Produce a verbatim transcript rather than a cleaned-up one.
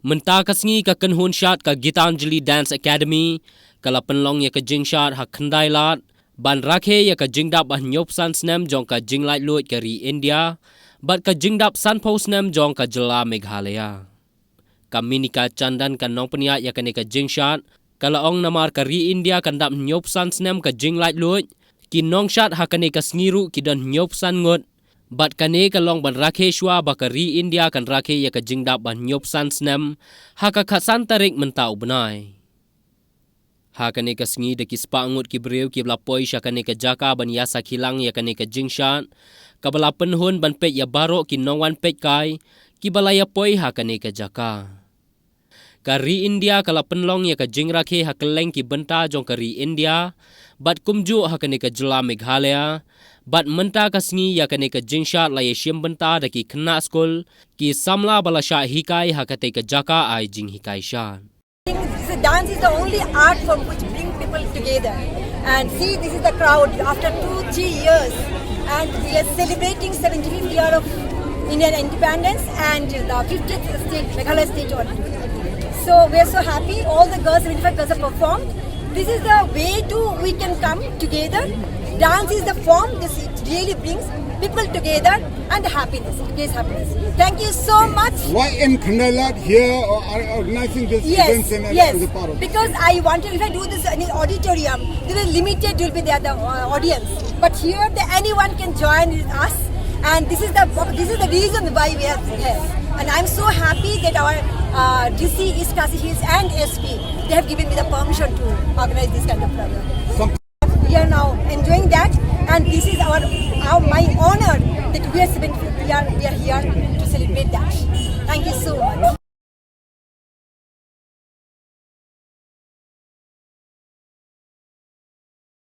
Mynta ka sngi ka kynhun shad ka Gitanjali Dance Academy ka la pynlong ïa ka jingshad ha Khyndai Lad ban rakhe ïa ka jingdap ba hynñiewphew san snem jong ka jinglaitluid ka ri India bad ka jingdap sanphew snem jong ka jylla Meghalaya. Ka Minika Chandan ka nongpynïaid ïa kane ka jingshad ka la ong namar ka ri India kan dap hynñiewphew san snem ka jinglaitluid, ki nongshad ha kane ka sngi ruh ki don hynñiewphew san ngut. Bad kane ka long ban rakhe shuwa ba ka ri India kan rakhe ïa ka jingdap ba hynñiewphew san snem ha ka khatsan tarik mynta u bnai. Ha kane ka sngi da ki spah ngut ki briew kiba la poi sha kane ka jaka ban ïa sakhi lang ïa kane ka jingshad kaba la pynhun ban peit ïa baroh ki nongwan peitkai kiba la ïa poi ha kane ka jaka. Ka ri India ka la pynlong ïa ka jingrakhe ha kylleng ki bynta jong ka ri India bad kumjuh ha kane ka jylla Meghalaya. Bad mynta ka sngi ïa kane ka jingshad la ïa shim bynta da ki khynnah skul, ki samla ba la shah hikai ha katei ka jaka ai jinghikai shad. So dance is the only art form which brings people together. And see, this is the crowd after two, three years. And we are celebrating seventy-fifth year of Indian independence and the fiftieth state, Meghalaya state also. So we are so happy. All the girls, seventy-five girls have performed. This is the way to we can come together. Dance is the form. This it really brings people together and happiness. It gives happiness. Thank you so much. Why in Khyndai Lad here or are organizing this Yes, events in yes. As a part of? Because I wanted, if I do this in the auditorium, there will limited will be there the uh, audience. But here, the, anyone can join with us, and this is the this is the reason why we are here. And I'm so happy that our uh, D C East Khasi Hills and S P, they have given me the permission to organize this kind of program. Some We are now enjoying that, and this is our, our my honor that we are seven, we are